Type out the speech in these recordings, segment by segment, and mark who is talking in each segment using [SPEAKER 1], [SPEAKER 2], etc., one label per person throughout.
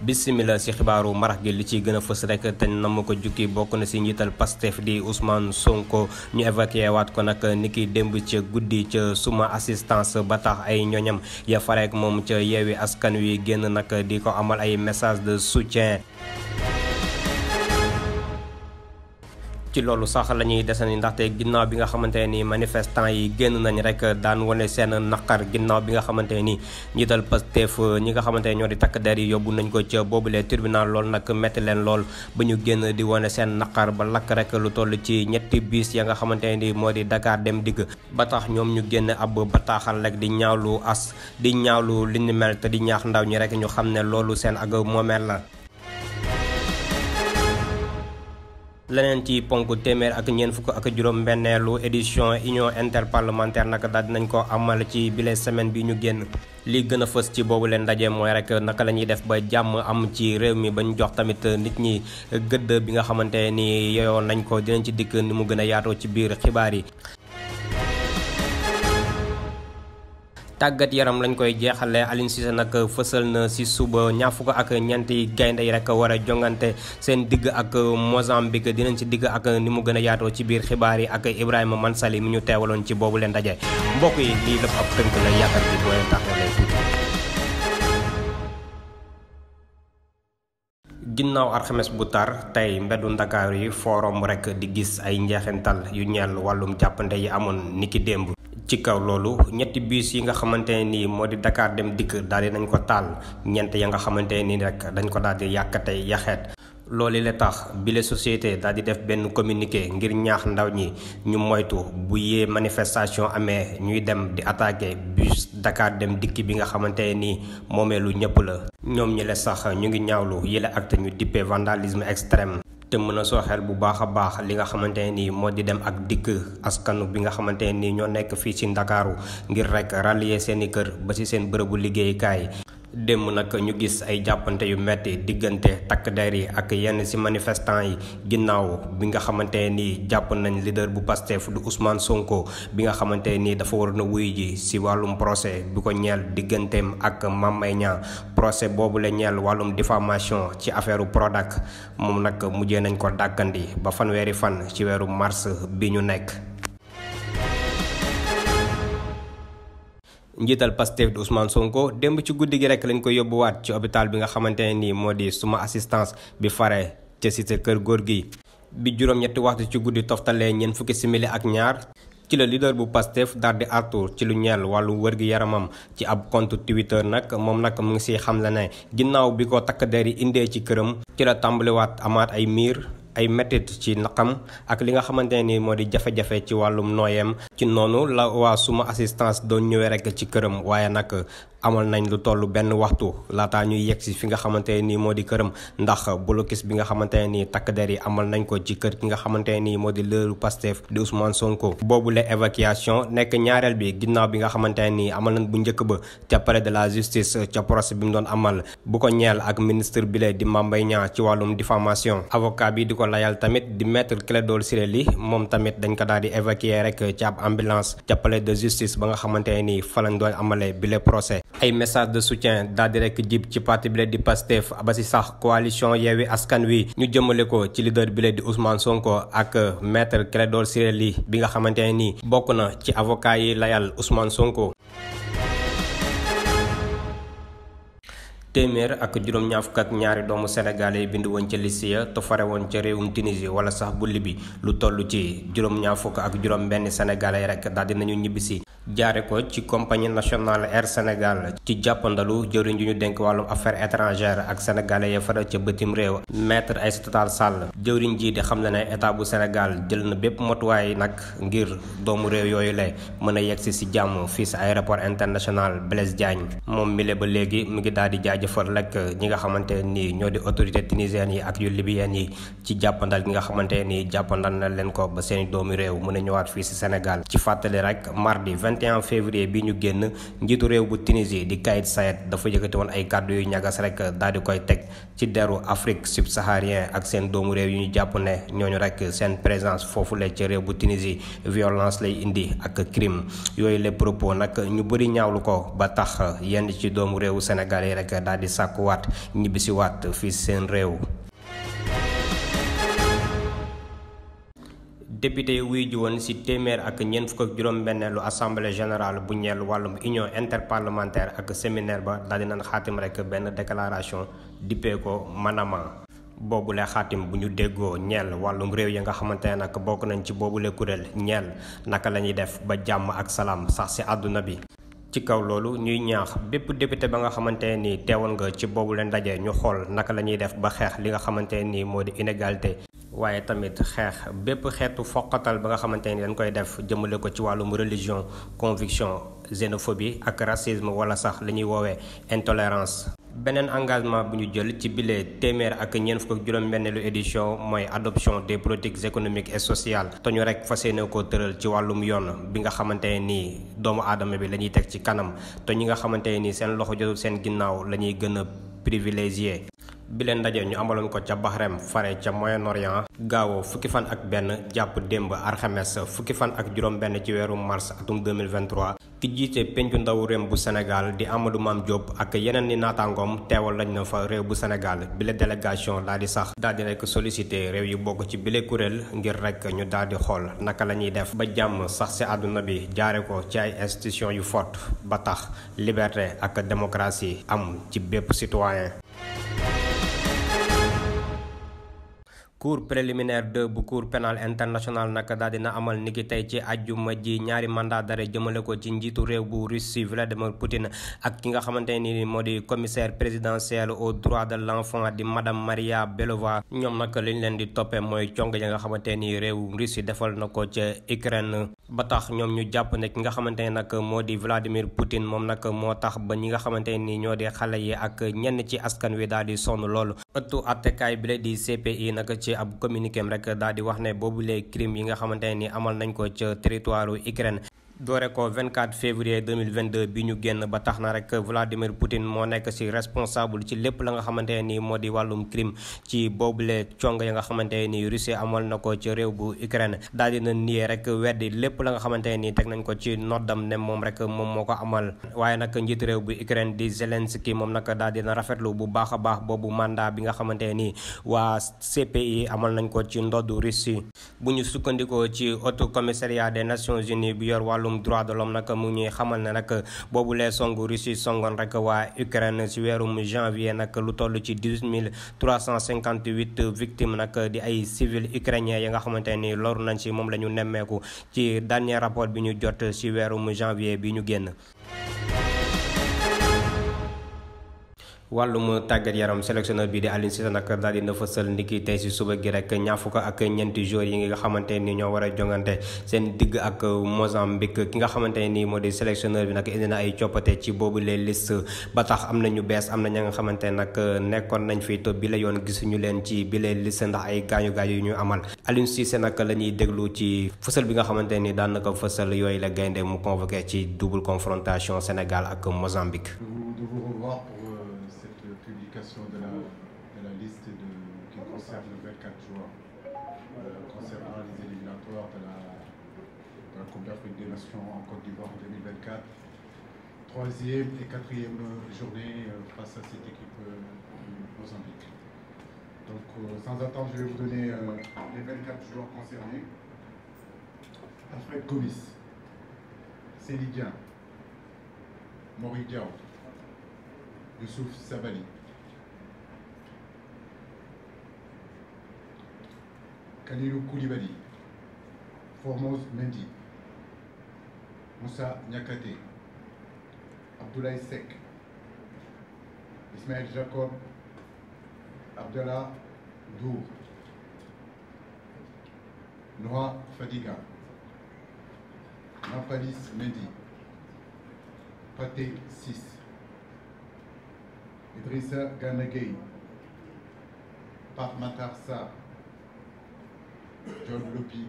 [SPEAKER 1] bisimila si xibaaru marax gi li ci gën a fës rek te na ma ko jukki bokk na si njiital Pastef di Ousmane Sonko ñu évacué waat ko nag niki démb ca guddi ca suma assistance ba tax ay ñoñam ya fareek moom ca yeewi askan wi génn nag di ko amal ay message de soutien. ci loolu sax la ñuy desandi ndaxte ginnaaw bi nga xamante ni manifestant yi génn nañ rek daan wane seen naqar ginnaaw bi nga xamante ni njiital Pastef ñi nga xamante ñoo di takk der yi yóbbu nañ ko ca boobule tribunal lool nag metti leen lool ba ñu génn di wane seen naqar ba lakk rek lu toll ci ñetti bis ya nga xamante ni moo di Dakar Dem Dikk ba tax ñoom ñu génn ab bataaxal rek di ñaawlu li ni mel te di ñaax ndaw ñi rek ñu xam ne loolu seen ak moomeel la. leneen ci ponk téeméer ak ñeent fukk ak juróom benneelu édition union interparlementaire nag daal dinañ ko amal ci bile semaine bi ñu génn li gën a fës ci boobu leen ndaje mooy rek naka la ñuy def ba jàmm am ci réew mi bañ jox tamit nit ñi gëdd bi nga xamante ni yeyoo nañ ko dinañ ci dikk ni mu gën a yaatoo ci biir xibaar yi. tàggat yaram lañ koy jeexale Aliou Cissé nag fësal na si suba ñaar fukk ak ñeenti gaynde yi rek war a jongante seen digg ak Mozambique dinañ ci digg ak ni mu gën a yaatoo ci biir xibaar yi ak Ibrahima Mansali mi ñu teewaloon ci boobu leen ndaje mbokk yi lii lépp ab tënk la yaakaar bi boo leen taxalee tuuti. ginnaaw alxames bu tar tey mbeddu Ndakaar yi forum rek di gis ay njeexintal yu ñeel wàllum jàppante yi amoon niki démb. ci kaw loolu ñetti bus yi nga xamante ni moo di Dakar Dem Dikk daal di nañ ko taal ñeent ya nga xamante ni rek dañ ko daal di yàkkate yaxeet loolu la tax bile société daal di def benn communiqué ngir ñaax ndaw ñi ñu moytu bu yee manifestation amee ñuy dem di attaqué bus Dakar Dem Dikk bi nga xamante ni moomeelu ñëpp la ñoom ñi la sax ñu ngi ñaawlu yële acte ñu dippee vandalisme extrême te mën a sooxeel bu baax a baax li nga xamante ni moo di dem ak dikk askanu bi nga xamante ni ñoo nekk fii ci Ndakaaru ngir rek rallier seeni kër ba ci seen bërëbu liggéeyukaay. démb nag ñu gis ay jàppante yu metti diggante takk der yi ak yenn ci manifestant yi ginnaaw bi nga xamante ni jàpp nañ leader bu Pastef du Ousmane Sonko bi nga xamante ni dafa waroon a wuyu ji ci wàllum procès bi ko ñeel digganteem ak Mame Mbaye Niang procès boobu la ñeel wàllum diffamation ci affaire Prodac moom nag mujjee nañ ko dàkkandi ba fanweeri fan ci weeru mars bi ñu nekk. njiital Pastef di Ousmane Sonko démb ci guddi gi rek lañ ko yóbbuwaat ci hôpital bi nga xamante ne nii moo di suma assistance bi fare ca cité kër góor gi bi juróom-ñetti waxtu ci guddi toftalee ñeent fukki simili ak ñaar ci la leader bu Pastef daal di artu ci lu ñeel wàllu wërgi yaramam ci ab compte Twitter nag moom nag mu ngi siy xam la ne ginnaaw bi ko takk der yi indee ci këram ci la tàmbaliwaat amaat ay miir ay mettit ci naqam ak li nga xamante ni moo di jafe-jafe ci wàllum nooyeem ci noonu la waa suma assistance doon ñëwee rek ci këram waaye nag amal nañ lu toll benn waxtu laataa ñuy yegg si fi nga xamante nii moo di këram ndax blocus bi nga xamante nii takk der yi amal nañ ko ci kër ki nga xamante nii moo di leaderu Pastef di Ousmane Sonko boobu la évacuation nekk ñaareel bi ginnaaw bi nga xamante nii amal nañ bu njëkk ba ca palais de la justice ca procès bi mu doon amal bu ko ñeel ak ministre bi la di Mame Mbaye Niang ci wàllum diffamation avocat bi di ko layal tamit di maître Clédor Ciré Ly moom tamit dañ ko daal di évacuer rek ci ab ambulance ca palais de justice ba nga xamante nii fa lañ doon amalee bi le procès ay message de soutien daal di rek jib ci parti bi di Pastef ba si sax coalition Yewwi Askan Wi ñu jëmale ko ci leader bi di Ousmane Sonko ak maître Clédor Ciré Ly bi nga xamante ne nii bokk na ci avocat yi layal Ousmane Sonko. téeméer ak juróom-ñaar fukk ak ñaari doomu sénégalais yi bindu woon ca liste ya te fare woon ca réewum Tunisie wala sax bu Libi lu toll ci juróom-ñaar fukk ak juróom benn sénégalais rek daal dinañu ñibbisi jaare ko ci compagnie nationale Air Sénégal ci jàppandalu jëwriñ ju ñu dénk wàllum affaires étrangères ak sénégalais ya fara ca bëtim réew maître Aïssata Tall Sall jëwriñ ji di xam le ne état bu Sénégal jël na bépp motuwaay nag ngir doomu réew yooyu la mën a yegsi si jàmm fii si aéroport international Blaise Diagne moom mi ba léegi mu ngi daal di jaajëfal rek ñi nga xamante ni ñoo di autorité tunisiennes yi ak yu libyens yi ci jàppandal gi nga xamante ni jàppandal na leen ko ba seeni doomu réew mën a ñëwaat fii si Sénégal ci fàttali rek mardi 21 février bi ñu génn njiitu réew bu Tunisie di Kais Saied dafa yëkkati woon ay kàddu yu ñagas rek daal di koy teg ci deru Afrique subsaharien ak seen doomu réew yu ñu jàpp ne ñooñu rek seen présence foofu la ci réew bu Tunisie violence lay indi ak crime yooyu les propos nag ñu bëri ñaawlu ko ba tax yenn ci doomu réewu Sénégal yi rek daal di sàkkuwaat ñibbisiwaat fii seen réew. député yi wuy ji woon ci téeméer ak ñeent fukk ak juróom-benneelu assemblée générale bu ñeel wàllum union interparlementaire ak séminaire ba daal di nañ xaatim rek benn déclaration dippee ko Manama. boobule xaatim bu ñu déggoo ñeel wàllum réew yi nga xamante ne nag bokk nañ ci boobule kuréel ñeel naka la ñuy def ba jàmm ak salaam sax ci àdduna bi. ci kaw loolu ñuy ñaax bépp député ba nga xamante ni teewoon nga ci boobule ndaje ñu xool naka la ñuy def ba xeex li nga xamante ni moo di inégalité. waaye tamit xeex bépp xeetu foqatal ba nga xamante ni dañ koy def jëmale ko ci wàllum religion conviction xénophobie ak racisme wala sax li ñuy woowee intolérance. beneen engagement bu ñu jël ci bile téeméer ak ñeent fukk ak juróom-benneelu édition mooy adoption des politiques économiques et sociales te ñu rek fas yéene koo tëral ci wàllum yoon bi nga xamante ne nii doomu aadama bi la ñuy teg ci kanam te ñi nga xamante ne nii seen loxo jotul seen ginnaaw la ñuy gën a privilégié. bi leen ndaje ñu amaloon ko ca Bahreïn fare ca Moyen-Orient gaawoo fukki fan ak benn jàpp démb alxames fukki fan ak juróom-benn ci weeru mars atum 2023 ki jiite pencu ndaw réew bu Sénégal di Amadou Mame Diop ak yeneen ni naataangoom teewal lañ na fa réew bu Sénégal bile délégation daal di sax daal di rek sollicité réew yu bokk ci bile kuréel ngir rek ñu daal di xool naka la ñuy def ba jàmm sax ci àdduna bi jaare ko ci ay institutions yu forte ba tax liberté ak démocratie am ci bépp citoyen. cour préliminaire 2 bu cour pénal international nag daal dina amal niki tey ci àjjuma ji ñaari mandat d'arrêt jëmale ko ci njiitu réew bu Russie Vladimir Poutine ak ki nga xamante ni moo di commissaire présidentiel aux droits de l'enfant di madame Maria Belova. ñoom nag liñ leen di toppee mooy cong ya nga xamante ni réew Russie defal na ko ca Ukraine ba tax ñoom ñu jàpp ne ki nga xamante ne nag moo di Vladimir Poutine moom nag moo tax ba ñi nga xamante ni ñoo di xale yi ak ñenn ci askan wi daal di sonn loolu. ëttu attekaay bi la di CPI nag ci ab communiqué rek daal di wax ne boobu les crimes yi nga xamante ne ni amal nañ ko ca territoire Ukraine doore ko 24 février 2022 bi ñu génn ba tax na rek Vladimir Poutine moo nekk ci responsable ci lépp la nga xamante ne ni moo di wàllum crime ci boobule cong ya nga xamante ne ni Russie amal na ko ci réew bu Ukraine daal dina niyee rek weddi lépp la nga xamante ne ni teg nañ ko ci noddam ne moom rek moom moo ko amal. waaye nag njiitu réew bu Ukraine di Zelensky moom nag daal dina rafetlu bu baax a baax boobu mandat bi nga xamante ne ni waa CPI amal nañ ko ci ndoddu Russie. bu ñu sukkandikoo ci Haut Commissariat des Nations Unies bi yor wàllum droit de l'homme nag mu ñuy xamal ne nag boobu lee songu Russie songoon rek waa Ukraine ci weerum janvier nag lu toll ci 18358 victimes nag di ay civils ukrainiens yi nga xamante ni loru nañ ci moom la ñu nemmeeku ci dernier rapport bi ñu jot ci weerum janvier bi ñu génn. wàllum tàggat yaram sélectionneur bi di Aliou Cissé nag daal dina fësal ndiki tey si suba gi rek ñaar fukk ak ñeenti joueurs yi nga xamante ni ñoo war a jongante seen digg ak Mozambique ki nga xamante ni moo di sélectionneur bi nag indi na ay coppate ci boobu les liste ba tax am na ñu bees am na ña nga xamante nag nekkoon nañ fi te bi la yoon gisuñu leen ci bi les liste ndax ay gaañu yu ñu amal Aliou Cissé nag la ñuy déglu ci fësal bi nga xamante ni daan na ko fësal yooyu la gaynde mu convoqué ci double confrontation Sénégal ak Mozambique.
[SPEAKER 2] De la liste qui concerne les 24 joueurs concernant les éliminatoires de la Coupe d'Afrique des Nations en Côte d'Ivoire en 2024. Troisième et quatrième journée face à cette équipe Mozambique. Donc sans attendre, je vais vous donner les 24 joueurs concernés. Alfred Gomis, Seny Dieng, Morick Diaw, Youssouf Sabaly, Kalilou Koulibaly, Formose Mendy, Moussa Niakhaté, Abdoulaye Seck, Ismaël Jacob, Abdallah Ndour, Noah Fadiga, Nampalis Mendy, Pathé Ciss, Idrissa Gana Gueye, Pape Matar Sarr, John Lopi,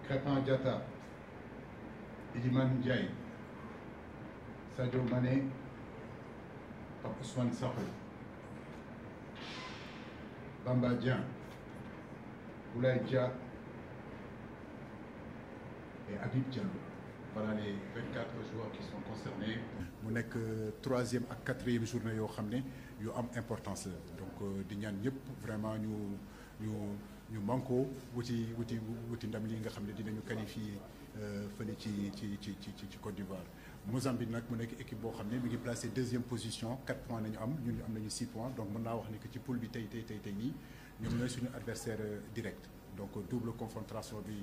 [SPEAKER 2] Crépin Diatta, Iliman Ndiaye, Sadio Mané, Pape Ousmane Sakho, Bamba Dieng, Boulaye Dia et Habib Diallo. Voilà les 24 joueurs qui sont concernés. mu nekk 3e ak 4e journée yoo xam ne yu am importance la donc di ñaan ñëpp vraiment ñu manko wuti ndam li nga xam ne dinañu qualifier fële ci Côte d'Ivoire. Mozambique nag mu nekk équipe boo xam ne mi ngi placé 2e position 4 points nañu am ñun am nañu 6 points donc mën naa wax ni que ci poule bi tey nii ñoom ñooy suñu adversaire direct donc double confrontation bi.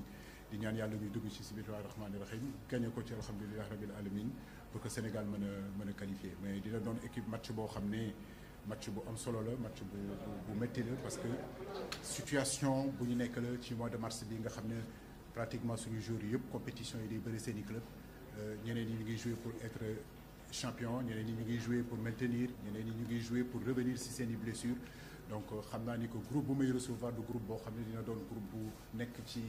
[SPEAKER 2] di ñaan yàlla ñuy dugg ci bismillaahi rahmaani rahiim gagné ko ci alhamdulilah rabil alamin pour que Sénégal mën a qualifier mais dina doon équipe match boo xam ne match bu am solo la match bu métti la parce que situation bu ñu nekk la ci mois de mars bi nga xam ne pratiquement suñu joueurs yi yëpp compétition yi day bëri seen i club ñeneen ñi ñu ngi jouer pour être champion ñeneen ñi ñu ngi jouer pour maintenir ñeneen ñi ñu ngi jouer pour revenir si seen i blessures donc xam naa ni que groupe bu may recevoir du groupe boo xam ne dina doon groupe bu nekk ci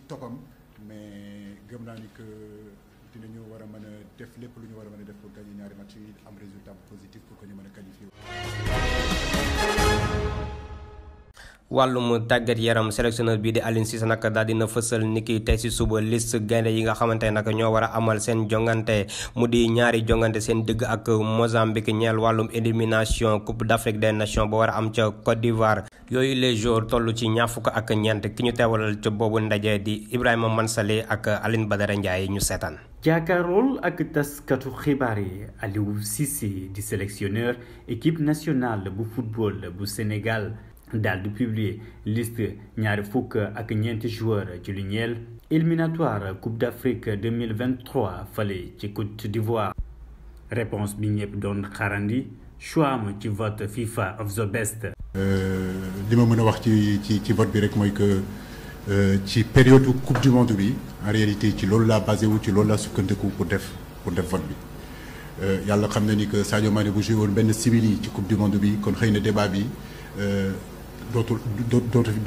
[SPEAKER 2] toppam mais gëm naa ni que dinañu war a mën a def lépp lu ñu war a mën a def pour gagner ñaari match yi am résultat positif pour que ñu mën a qualifier.
[SPEAKER 1] wàllum tàggat yaram sélectionneur bii di Aliou Cissé nag daal dina fësal ni ki tey si suba liste gaynde yi nga xamante ne nag ñoo war a amal seen jongante mu di ñaari jongante seen digg ak Mozambique ñeel wàllum élimination Coupe d'Afrique des Nations ba war a am ca Côte d'Ivoire. yooyu les jours toll ci ñaar fukk ak ñeent ki ñu teewalal ca boobu ndaje di Ibrahima Mansale ak Aline Badara Ndiaye ñu seetaan.
[SPEAKER 3] jàkkaarlool ak taskatu xibaar yi Aliou Cissé di sélectionneur équipe nationale bu football bu Sénégal. daal di publier liste ñaari fukk ak ñeenti joueurs ci lu ñeel éliminatoire Coupe d'Afrique 2023 fale ci Côte d'Ivoire. réponse bi ñëpp doon xaarandi choix am ci vote FIFA of the best.
[SPEAKER 2] li ma mën a wax ci vote bi rek mooy que ci période Coupe du Monde bi en réalité ci loolu laa basé wu ci loolu laa sukkandiku pour def vote bi yàlla xam na ni que Sadio Mané bu joué woon benn simili ci Coupe du Monde bi kon xëy na débat bi.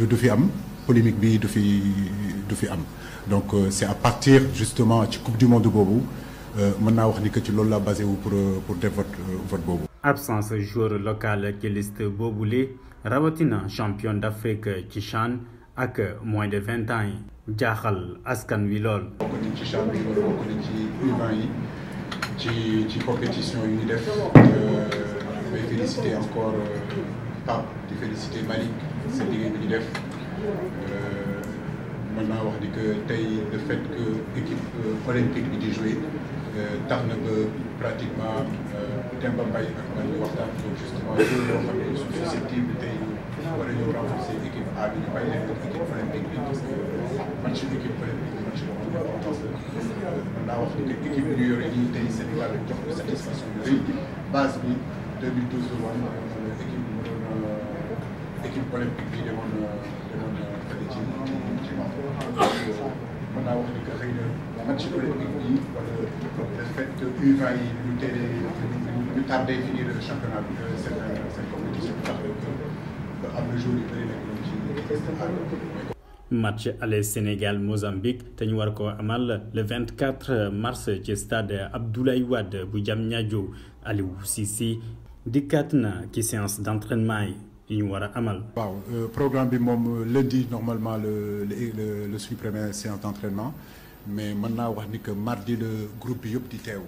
[SPEAKER 2] du fi am polémique bi du fi am donc c'est à partir justement ci coupe du monde boobu mën naa wax ni que ci loolu la basé wu pour def vote boobu.
[SPEAKER 3] absence joueur local ci liste boobule rawatina champion d'Afrique ci CHAN ak moins de 20 ans yi jaaxal askan wi lool.
[SPEAKER 2] bokk nañ ci CHAN bi bokk nañ ci U20 yi ci compétition yu ñu def may féliciter encore. Pape di féliciter Malick seen liggéey bi ñu def mën naa wax ni que tey le fait que équipe olympique bi di jouer tax na ba pratiquement Demba Mbaye ak man ñu waxtaan donc justement joueurs yoo xam ne sont susceptibles tey war a ñëw renforcer équipe A bi ñu bàyyi leen ak équipe olympique bi parce que match équipe olympique bi match boo xam ne importance la mën naa wax ni que équipe bi ñu yore nii tey Sénégal jox ko satisfaction yu rëy base bi 2012 la woon équipe olympique bi demoon fële ci moom mën naa wax ni que xëy na match olympique bi wala le fait que U20 yi ñu teelee ñu tardé finir championnat bi seen compétition bi tax ba am na jour yu bëri nekk nañ ci
[SPEAKER 3] match aller Sénégal Mozambique te ñu war ko amal le 24 mars ci stade Abdoulaye Wade bu Diamniadio. Aliou Cissé dikkaat na ci séance d'entraînement yi ñu war a amal.
[SPEAKER 2] waaw programme bi moom lundi normalement le suñu première séance d'entraînement mais mën naa wax ni que mardi le groupe bi yëpp di teew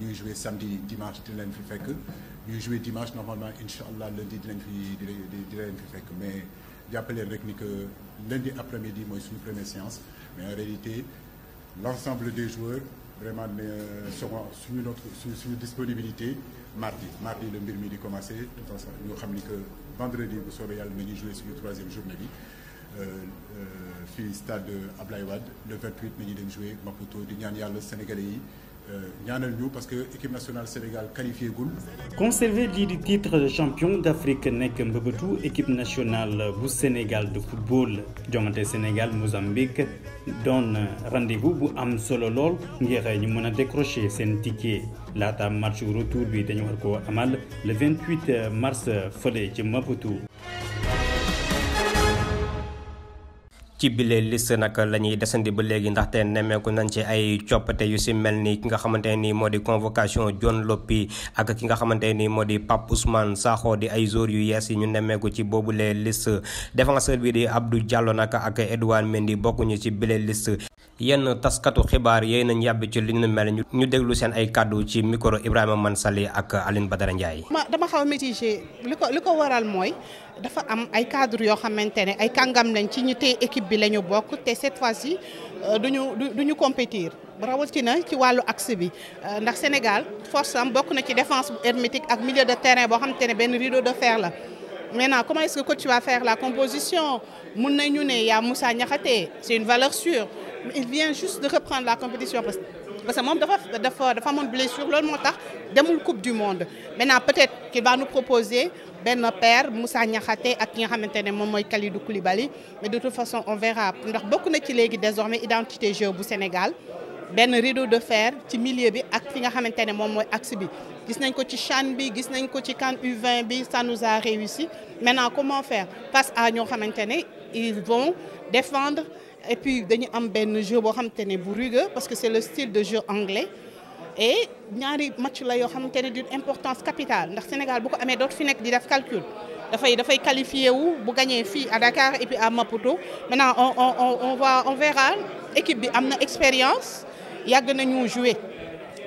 [SPEAKER 2] ñuy jouer samedi dimanche di leen fi fekk ñuy jouer dimanche normalement incha allah lundi di leen fi fekk mais jàppaleen rek ni que lundi après-midi mooy suñu première séance mais en réalité l'ensemble des joueurs vraiment seront suñu disponibilité mardi la mbir mi di commencer tout ça ñu xam ni que vendredi bu soobee yàlla nañuy jouer suñu 3e journée bi fii stade Ablaye Wade le 28 nañu dem jouer Maputo di ñaan yàlla sénégalais yi ñaanal ñu parce que équipe nationale Sénégal qualifié gul.
[SPEAKER 3] conserver lii di titre de champion d'Afrique nekk mbëbëtu équipe nationale bu Sénégal de football jongante Sénégal Mozambique doon rendez-vous bu am solo lool ngir ñu mën a décrocher seen ticket laata match retour bi dañu war ko amal le 28 mars fële ci Maputo.
[SPEAKER 1] ci bile liste nag la ñuy desandi ba léegi ndaxte nemmeeku nañ ci ay coppite yu si mel ni ki nga xamante ni moo di convocation John Lopy ak ki nga xamante ni moo di Pape Ousmane Sakho di ay joueurs yu yees yi ñu nemmeeku ci boobule liste. défenseur bi di Abdou Diallo nag ak Edouard Mendy bokkuñu ci bile liste. yenn taskatu xibaar yéen nañ yàbbi ci li ñu mel ñu déglu seen ay kàddu ci micro Ibrahima Mansali ak Aline Badara Ndiaye.
[SPEAKER 4] dama xaw a mitigé li ko waral mooy dafa am ay cadre yoo xamante ne ay kàngam lañ ci ñi tey équipe bi la ñu bokk te cette fois-ci duñu compétir rawatina ci wàllu axe bi ndax Sénégal force am bokk na ci défense hermétique ak milieu de terrain boo xamante ne benn rideau de fer la. Maintenant, comment est-ce que coach va faire la composition? Il y a Moussa Niakhaté, c'est une valeur sûre. Il vient juste de reprendre la compétition parce que moi, dafa mon blessure, l'autre monta demul Coupe du Monde. Maintenant, peut-être qu'il va nous proposer Ben Père, Moussa Niakhaté ak ki nga xamantene mom moy Kalidou Koulibaly, mais de toute façon on verra. Ndax bokku na ci légui désormais identité jeu bu Sénégal. Ben rideau de fer ci milieu bi ak fi nga xamantene mom moy axe bi. Gis nañ ko ci CHAN bi, gis nañ ko ci CAN U20 bi, ça nous a réussi. Maintenant, comment faire? Face à ñoo xamantene ils vont défendre et puis dañu am ben jeu bo xamantene bu rugueux parce que c'est le style de jeu anglais. Et ñaari match la yoo xamante ne d'une importance capitale ndax Sénégal bu ko amee dootu fi nekk di def calcul dafay qualifié wu bu gagné fii à Dakar et puis à Maputo. Maintenant on verra équipe bi am na expérience yàgg nañu jouer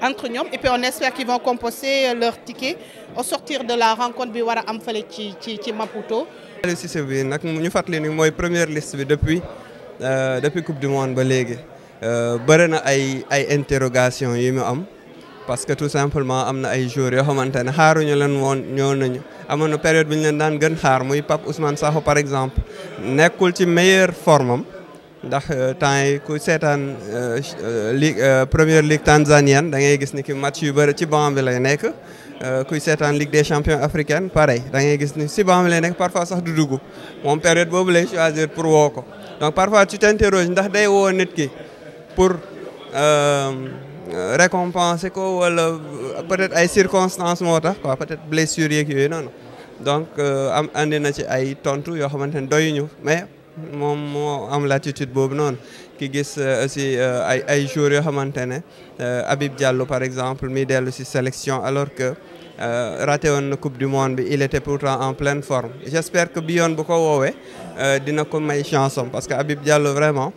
[SPEAKER 4] entre ñoom et puis on espère qu'ils vont composer leur ticket au sortir de la rencontre bi war a am fële ci Maputo.
[SPEAKER 5] Aliou Cissé bi nag ñu fàttali ni mooy première liste bi depuis Coupe du Monde ba léegi bëri na ay interrogation yi mu am. Parce que tout simplement am na ay joueurs yoo xamante ne xaaruñu leen woon ñëw nañu amoon na période bi ñu leen daan gën xaar muy Pape Ousmane Sakho par exemple nekkul ci meilleure forme am ndax temps yi ku seetaan première ligue tanzanienne da ngay gis ni ki match yu bëri ci banc bi lay nekk kuy seetaan ligue des champions africaine pareil da ngay gis ni ci banc bi lay nekk parfois sax du dugg moom période boobu lay choisir pour woo ko donc parfois tu t'interroges ndax day woo nit ki pour récompenser ko wala peut-être ay circonstances moo tax quoi peut-être blessure yeeg yooyu noonu donc andi na ci ay tontu yoo xamante ne doyuñu mais moom moo am l'attitude boobu noonu ki gis aussi ay joueurs yoo xamante ne Habib Diallo par exemple mi dellu ci sélection alors que raté woon na Coupe du Monde bi il était pourtant en pleine forme j'espère que bi yoon bu ko woowee dina ko may chance am parce que Habib Diallo vraiment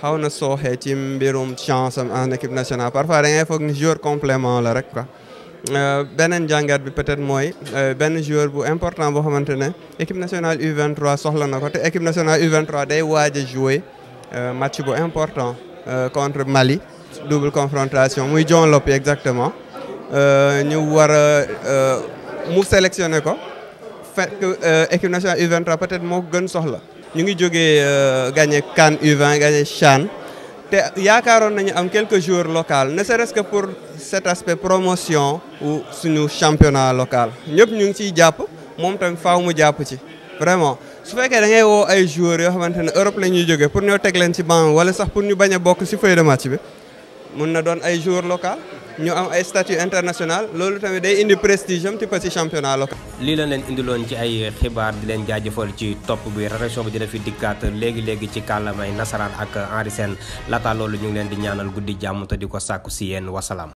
[SPEAKER 5] xaw na sooxee ci mbirum chance am en équipe nationale parfois da ngay foog ni joueur complément la rek quoi beneen jàngat bi peut-être mooy benn joueur bu important boo xamante ne équipe nationale U23 soxla na ko te équipe nationale U23 day waaj a jouer match bu important contre Mali double confrontation muy John Lopy exactement ñu war a mu sélectionné ko fekk équipe nationale U23 peut-être moo gën soxla. ñu ngi jógee gagné CAN U20 gagné CHAN te yaakaaroon nañu am quelques joueurs locaux ne serait-ce que pour cet aspect promotion ou suñu championnat local ñëpp ñu ngi ciy jàpp moom tamit faaw mu jàpp ci vraiment su fekkee da ngay woo ay joueurs yoo xamante ne Europe la ñuy jógee pour ñoo teg leen ci banc wala sax pour ñu bañ a bokk ci feuille de match bi mun na doon ay joueurs locaux ñu am ay statut international loolu tamit day indi prestige am ci petit championnat local.
[SPEAKER 1] lii la leen indiloon ci ay xibaar di leen jaajëfal ci topp bi rédaction bi dina fi dikkaat léegi ci kàllaamay nasaraan ak Henri Sène laata loolu ñu ngi leen di ñaanal guddi jàmm te di ko sàkku si yéen wasalaam.